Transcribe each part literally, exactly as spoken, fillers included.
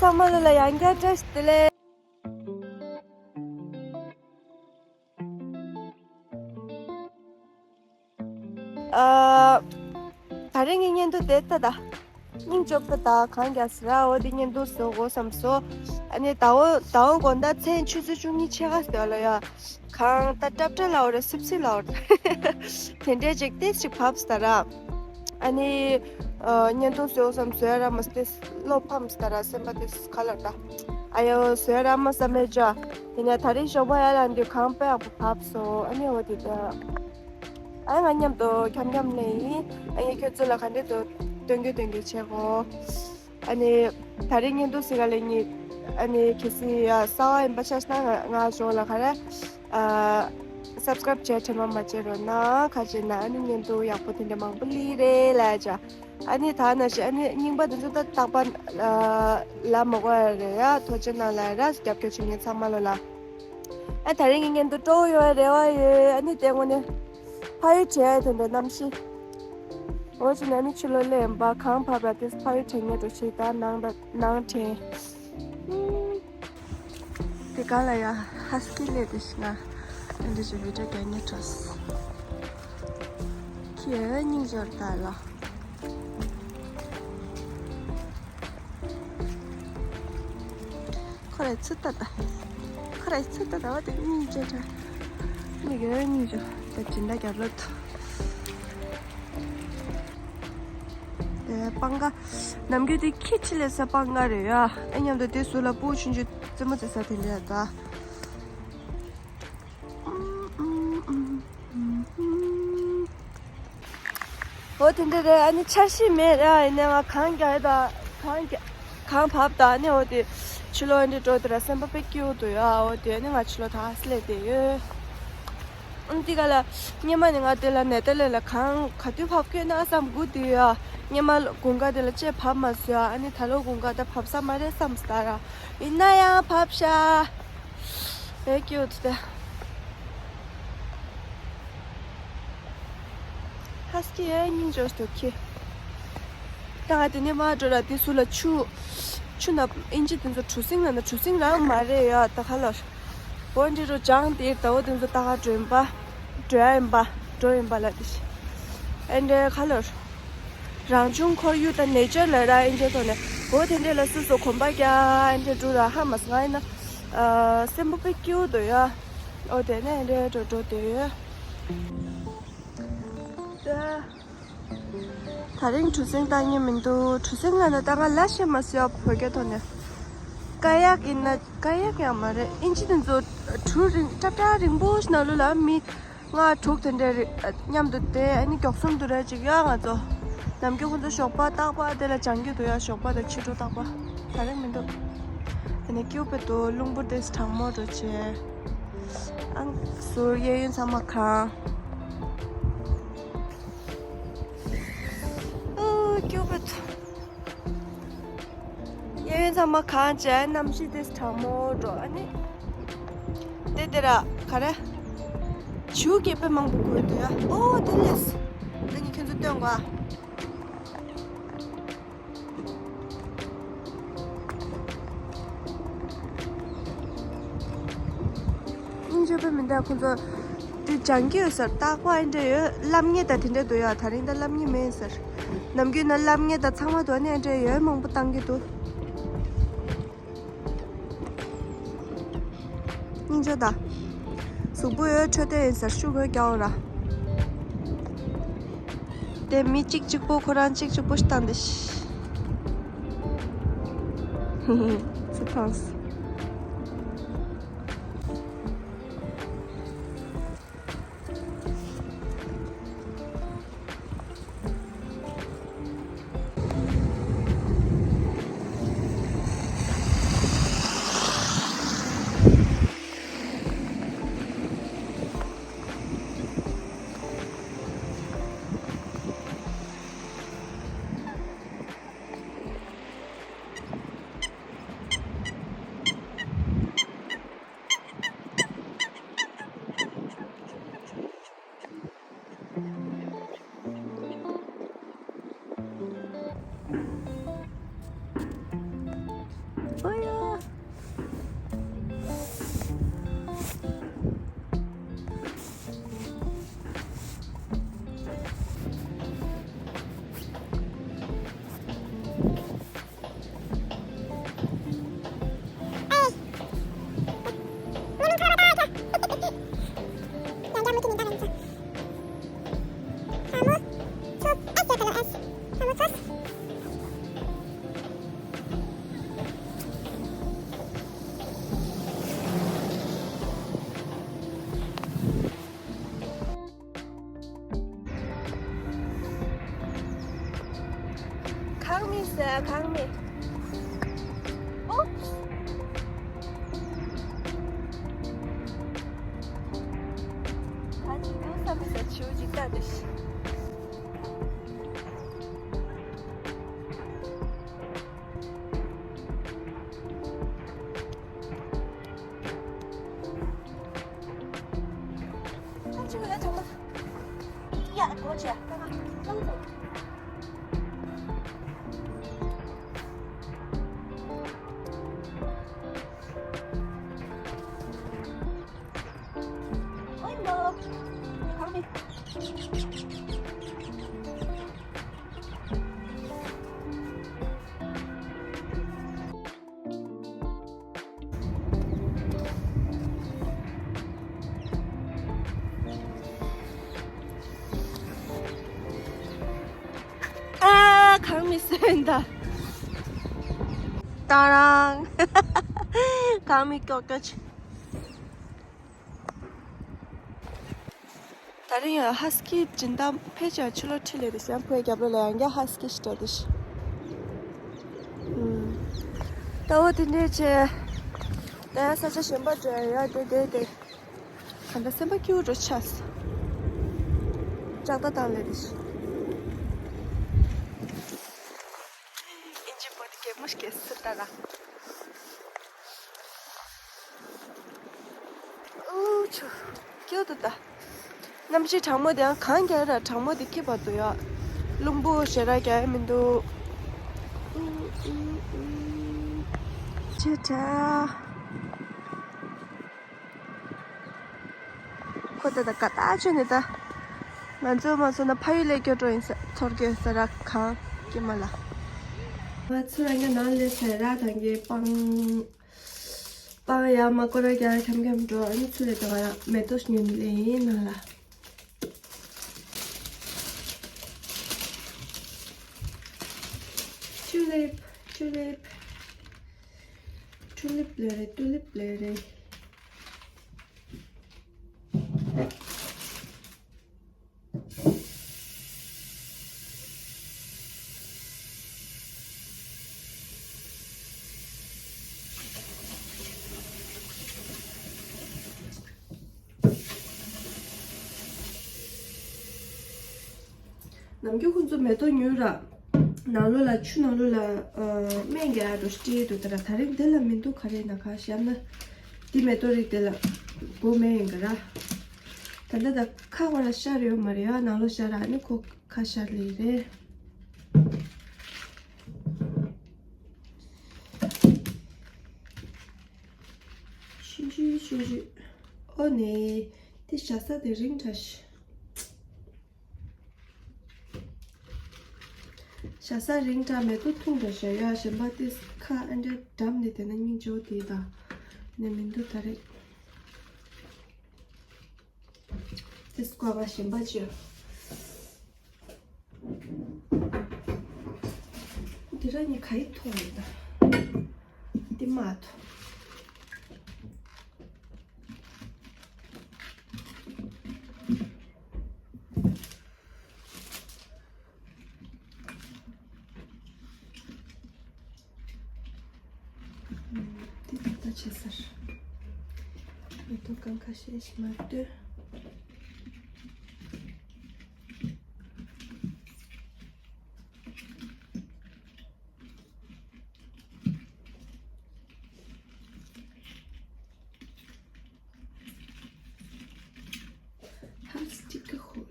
ཚང་མ་ལ་ཡང་བསྐྱར་བཀྲ་ཤིས་བདེ་ལེགས། ཨ། ད་རེས་ངའི་བརྙན་ཐུང་དེ་ལྟ་ད། སྙིང་རྗེ་པོ་ད་གང་རྒྱག་ཟེར་ར་འོ་དེ་བརྙན་ཐུང་བཟོ་དགོས་བསམ་སོང་། ཨ་ནི་ཟླ་བ་ཟླ་བ་དགོང་དག་མཚན་ཆུ་ཚོད་བཅུ་གཉིས་ཕྱེད་ཀ་ཟེར་བ་ལ་ཡ། གང་ད་ཏྲབ་ཏྲ་ལའོ་ར་སིབ་སིབ་ལའོ་ར། དེ་འདྲས་ཅིག་ཏིས་ཅིག་བབས་ད་ར། ཨ་ནི། ཨ། བརྙན་ཐུང་བཟོ་བསམ་བཟོ་ཡ་ར་མ་སྟེ་བློ་ཕམ་ད་ར་སེམས་པ་ཏིས་ཁ་ལ་ད། ཨ་ཡོ་བཟོ་ཡ་ར་མ་བསམ་མེད་ཅོ། དེ་ནས་ད་རེས་ཞོགས་པ་ཡར་ལངས་དུས་གང་དཔེ་ཡག་པོ་བབས་སོང་། ཨ་ནི་འོ་དེ་ད། ཨ་ང་མཉམ་དུ་འཁྱམ་འཁྱམ་ལས་ཡིན། ཨ་ནི་ཁྱོད་ཚོ་ལ་ག་འདྲས་འདུག་སྟོན་གི་སྟོན་གི་བྱེད་གོ། ཨ་ནི་ད་རེས་བརྙན་ཐུང་ཟེར་ག་ལས་ཉིད། ཨ་ནི་གལ་སྲིད་ཡ་གསར་པ་ཡིན་པ་ཆ་ན་ང་ང་ཞོགས་ལ་ག་རེ། ཨ། སབ་སི་ཀ་རབ་བྱས་དྲན་པ་མ་བརྗེད་རོགས་གནང་། ཁ་ཅིག་ན་ཨ་ནི་བརྙན་ཐུང་ཡག་པོ་དེ་འདྲ་མང་པོ་སླེབས་རེད་ལབ་ཅག་ཨ་ནི་ད་ན་ཞིག་ཨ་ནི་རྙིང་པ་དེ་ཚོ་ད་རྟག་པར་ལ་མ་གོ་ཡ་རེད་ཡ། ཐུགས་རྗེ་གནང་ལ་ར་རྒྱབ་སྐྱོར་བྱེད་མཁན་ཚང་མ་ལོ་ལ། ཨ་ད་རེས་ངའི་བརྙན་ཐུང་སྤྲོ་བོ་ཡོང་བའི་རེ་བ་ཡོད། ཨ་ནི་དེ་དངོས་གནས་ཕ་ཡུལ་བྱས་དེ་འདྲ་གནམ་གཤིས། འོ་ཅི་ན་ནི་ཕྱི་ལོགས་ལ་ཡིན་པ་གངས་བབས་པ་དེ་ཕ་ཡུལ་དྲན་ངེས་འགྲོ་ཞིག་ད་ནང་ད་ནང་དྲན། དེ་ག་ལ་ཡ་ཧ་སི་ཀི་སླེབས་དེ་ཤི་ང་ཨ་འདྲ་ཞིག་བི་ཌིའོ་རྒྱག་ཉེ་འགྲོ། ཁྱེད་སྙིང་རྗེ་པོ་ད་ལ། ཁོ་རེ་ཚུད་ད་ད། ཁོ་རེ་ཚུད་ད་ད་བ་དེ་སྙིང་རྗེ་དྲ། མི་གི་སྙིང་རྗེ་ད་སྦྱིན་བདག་རྒྱབ་ལོ་ཐུ། དེ་སྤང་ག་ནམ་རྒྱུན་དེ་ཁྱི་ཁྲི་ལས་ས་སྤང་ག་རེད་ཡ། ཨེ་མཉམ་དུ་དེ་ཟུར་ལ་སྤུ་ཆུང་ཆུང་རྩེད་མོ་རྩེ་ས་དེ་འདྲ་ཡ་ད། འོ་དེ་འདྲ་རེད། ཨ་ནི་འཆར་གཞི་མེད་ར། ཡིན་ནའི་ང་གངས་རྒྱག་ཡོད་ད། གངས་རྒྱག་གངས་བབས་ད། ཨ་ནི་འོ་དེ་ཕྱི་ལོགས་འདི་འགྲོ་དེ་ར་སེམས་པ་དཔེ་སྐྱིད་པོ་འདུག་ཡ། འོ་དེ་ཨ་ནི་ང་ཕྱི་ལོགས་ད་སླེབས་བསྡད་ཡོད། ཨ་ནི་དེ་ག་ལ་སྔོན་མ་ནས་ང་དེ་ལ་ནེ་ཐར་ལེན་ལ་གངས་ག་དུས་བབས་ཀྱི་ཡོད་ན་བསམ་སྒུག་བསྡད་ཡོད་ཡ། སྔོན་མ་དགུན་ཁ་དེ་ལ་ཅིག་བབས་མ་སོང་ཡ། ཨ་ནི་ད་ལོ་དགུན་ཁ་ད་བབས་ས་མ་རེད་བསམ་སོང་ད་ར། ཡིན་ན་ཡང་བབས་ཤག Very cute ད། ཧ་སི་ཀི་ཡ་སྙིང་རྗེ་པོ་ཁྱེད། ད་ང་དེ་ནས་མར་འགྲོ་ར། དེ་ཟུར་ལ་ཆུ། ཆུ་ན་ཨིན་ཇི་དེ་ཚོ་གྲུ་གཟིངས་ལ་ན་གྲུ་གཟིངས་རང་མ་རེད་ཡ། ད་ག་ལོར་བོན་འདི་རུ་ལྗང་དེ་ཟླ་བོ་དེ་ཚོ་ད་ག་འགྲོ་ཡིན་པ། འགྲོ་ཡ་ཡིན་པ། འགྲོ་ཡིན་པ་ལ་དེ་ཨེ་འདྲ་ག་ལོར། རང་བྱུང་ཁོར་ཡུག་དང་ནེ་ཅར་ལ་ར་ཨེ་འདྲའི་ཐོག་ནས་འོ་དེ་འདྲས་ལ་སོ་སོ་གོམ་པ་རྒྱག་ཨེ་འདྲས་འགྲོ་ར་ཧ་མ་སོང་། ང་ཡིན་ན་ཨ་སེམས་པ་དཔེ་སྐྱིད་པོ་འདུག་ཡ། འོ་དེ་ནས་ཨེ་འདྲས་འགྲོ་འགྲོ་དེ་ཡོད། ད་རིང་གྲུ་གཟིངས་བཏང་མཁན་མི་འདུག་གྲུ་གཟིངས་ལ་ནི་ད་ང་ལ་ཤེས་མ་སོང་ཡ། བོད་སྐད་ཐོག་ནས་ཀ་ཡག་ཡིན་ན། ཀ་ཡག་ཡང་མ་རེད། ཨིན་ཇི་དེ་ཚོ་གྲུ་རིང་ཀྲབ་ཀྲ་རིང་པོ་ཞིག་ནང་ལོགས་ལ་མི། ལྔ་དྲུག་དེ་འདྲ་རེད། མཉམ་དུ་བསྡད་ཨ་ནི་མགྱོགས་གསུམ་དུ་རེད་ཅིག་ཡ། ང་ཚོ་ནམ་རྒྱུན་ཁོ་ཚོ་ཞོགས་པ་རྟག་པར་དེ་ལ་སྦྱང་གི་འདུག་ཡ། ཞོགས་པ་དང་ཕྱི་དྲོ་རྟག་པར། ད་རེས་མི་འདུག་དེ་ནས་སྐྱིད་པོ་འདུག་རླུང་བུ་དེ་གྲང་མོ་འགྲོ་བྱས། ཨང་ཟུར་གཡས་གཡོན་ཚང་མ་གང་། ཨོ་སྐྱིད་པོ་འདུག་གཡས་གཡོན་ཚང་མ་གངས་ཅན། གནམ་གཤིས་དེ་གྲང་མོ་འགྲོ། ཨ་ནི་དེ་དེ་ར་ག་རེ། བྱིའུ་སྐད་དཔེ་མང་པོ་གོ་འདུག་ཡ། ཨོ་དེ་ལས་ཨ་ནི་ཁྱོད་ཚོ་སྟོན་གོ་ཨ། སྙིང་རྗེ་པོ་མི་འདུག་ཁོང་ཚོ་དེ་སྦྱང་གི་ཡོད་ཟེར། རྟག་པར་ཨེ་འདྲ་ཡོད། སློབ་གཉེར་དང་དེ་འདྲ་འདུག་ཡ། ད་རིང་ད་སློབ་གཉེར་མེད་ཟེར། ནམ་རྒྱུན་ན་སློབ་གཉེར་དང་ཚང་མ་འདུག་ཨ་ནི་ཨེ་འདྲ་ཡོད་མང་པོ་བཏང་གི་འདུག་སྙིང་རྗེ་ད། གཟུགས་པོ་ཡོད་འཕྲོད་བསྟེན་ཡིན་ཟེར་ཤུགས་ཡོད་རྒྱག་འོང་ར། དེ་མི་གཅིག་གཅིག་པོ་ཁོ་རང་གཅིག་གཅིག་པོ་ཞིག་བཏང་དེ་ཤི། ཧི་ཧི། ཚུར་ཐོངས། ཨ། གང་མི་སོན་ད། ཏང་རང་། གང་མི་ཀོ་ཀོ་ཆུ། ད་རིང་ཡང་ཧ་སི་ཀི་སྦྱིན་བདག་ཕལ་ཆེར་ཕྱི་ལོགས་ཁྲིད་ལས་རེད་ཤག་ཕོའི་རྒྱབ་ལོགས་ལ་ཡང་བསྐྱར་ཧ་སི་ཀི་ཞིག་འགྲོ་དེ་ཤི། ད་འོ་དེ་འདྲས་བྱས། ད་ཡང་ས་ཆ་གཞན་པ་འགྲོ་ཡ་ཡ་དེ་དེ་དེ། ག་འདྲ་སེམས་པ་སྐྱིད་པོ་འགྲོ་ཆགས། ལྕགས་རྟ་བཏང་ལས་དེ་ཤི། ཨིན་ཇི་པོ་དེ་གད་མོ་ཞིག་གད་སྲིད་ད་ར། ཨུ་ཆུ། སྐྱོ་དུ་ད། གནམ་གཤིས་གྲང་མོ་དེའང་གང་རྒྱག་ར་གྲང་མོ་དེ་ཁྱི་བར་དུ་ཡོད། རླུང་བུ་ཞེ་དྲག་རྒྱག་ཡ་མི་འདུག་ཆེ་ཆེ། ཁོ་ད་ད་ག་ད་ཆོད་ནས་ད། ང་ཚོ་མ་སོང་ན་ཕ་ཡུལ་ལས་སྐྱོ་འགྲོ་ཡིན་ས་ཚོར་གྱི་ས་ར་གང་སྐྱེ་མ་ལ། ང་ཚོ་རང་གི་ནང་ལས་ས་ར་དང་གི་སྤང་། པ་ཡ་མ་ཀོ་ར་རྒྱ་ཁྱམ་ཁྱམ་འགྲོ་ཨ་ནི་ཚུ་ལས་དང་ཡ་མེ་ཏོག་ཉོ་ནི་ལས་ཡིན་ན་ལ། ཊུ་ལིབ། ཊུ་ལིབ། ཊུ་ལིབ་ལས་རེད། ཊུ་ལིབ་ལས་རེད། ནམ་རྒྱུན་ཁོང་ཚོ་མེ་ཏོག་ཉོས་ར། ནང་ལོགས་ལ་ཆུ་ནང་ལོགས་ལ་ཨ་སྨན་རྒྱག་ཡ་འགྲོ་སྤྲད་འདུག་ད་ར་ད་རིང་འདི་ལ་མི་འདུག་ག་རེ་ན་ག་ཞབས་ན། འདི་མེ་ཏོག་རིགས་དེ་ལ་སྒོ་མེ་ཡིན་ག་ར། ད་ལྟ་ད་ཁ་བ་ལ་ཤར་ཡོད་མ་རེད་ཡ། ནང་ལོགས་ཤར་ར་ཨ་ནི་ཁོ་ཁ་ཤར་ལེ་རེད། ཆུང་ཆུང་ཆུང་ཆུང་། ཨོ་ནེ། དེ་ཞ་ས་དེ་རིང་འདྲ་ཞིག་ཞ་ས་རིང་དྲགས་མེད་དུ་ཐུང་དྲགས་ཞོ་ཡ་གཞན་པ་ཏིས་ཁ་ཨ་འདྲ་འགྲམ་ནས་དེ་ན་སྙིང་རྗེ་བོ་དེ་དང་ནས་མི་འདུག་ད་རེད། ཏིས་ཀོ་བ་གཞན་པ་ཅིག་འདི་ར་ནི་ག་ཡི་ཐོག་ཡིན་ད། འདི་མ་ཐོག་འདི་ད་ལྟ་བྱེད་ས་རེད། མེ་ཏོག་གང་ཁ་ཤས་ཤིག་མ་ལྟོས། ཧ་སི་ཀི་ཧུད།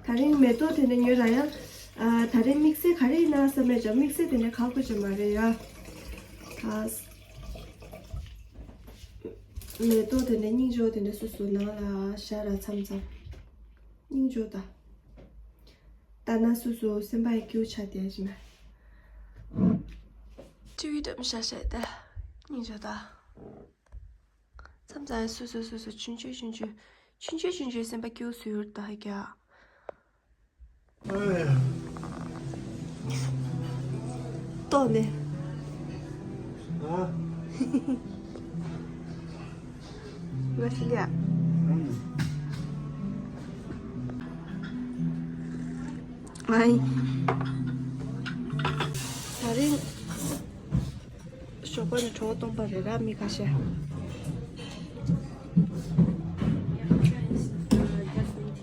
ད་རིང་མེ་ཏོག་དེ་འདྲ་ཉོས་ར་ཡ། ཨ་ད་རིང་དམིགས་བསལ་ག་རེ་ཡིན་ན་བསམ་མེད་ཅག་དམིགས་བསལ་དེ་འདྲ་ག་དགོས་ཀྱི་མ་རེད་ཡ། ད་མེ་ཏོག་དེ་འདྲ་སྙིང་རྗེ་བོ་དེ་འདྲ་སོ་སོ་ནང་ལ་བཞག་ར་མཚམས་མཚམས། སྙིང་རྗེ་བོ་ད། ལྟ་ན་སོ་སོ་སེམས་པ་ཡི་སྐྱིད་པོ་ཆགས་བསྡད་ཀྱི་མ། ཅི་ཡི་འགྲམ་ཤ་ཤ་ད། སྙིང་རྗེ་བོ་ད། མཚམས་མཚམས་སོ་སོ་སོ་སོ་ཆུང་ཆུང་ཆུང་ཆུང་། ཆུང་ཆུང་ཆུང་ཆུང་སེམས་པ་སྐྱིད་པོ་བཟོས་ཡོད་ད་ཧ་ག་ཨ་ཡ། ལྟོགས་ནས། ཨ། ང་ཤི་ལ། ཨའི། ད་རིང་ཞོགས་པ་ནས་གྲོད་ཁོག་སྟོང་པ་རེད་ར། མི་ཁ་ཤས།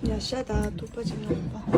ཡ་ཤ་དང་ཐུག་པ་ཅིག་ཉོ་དགོས་པ།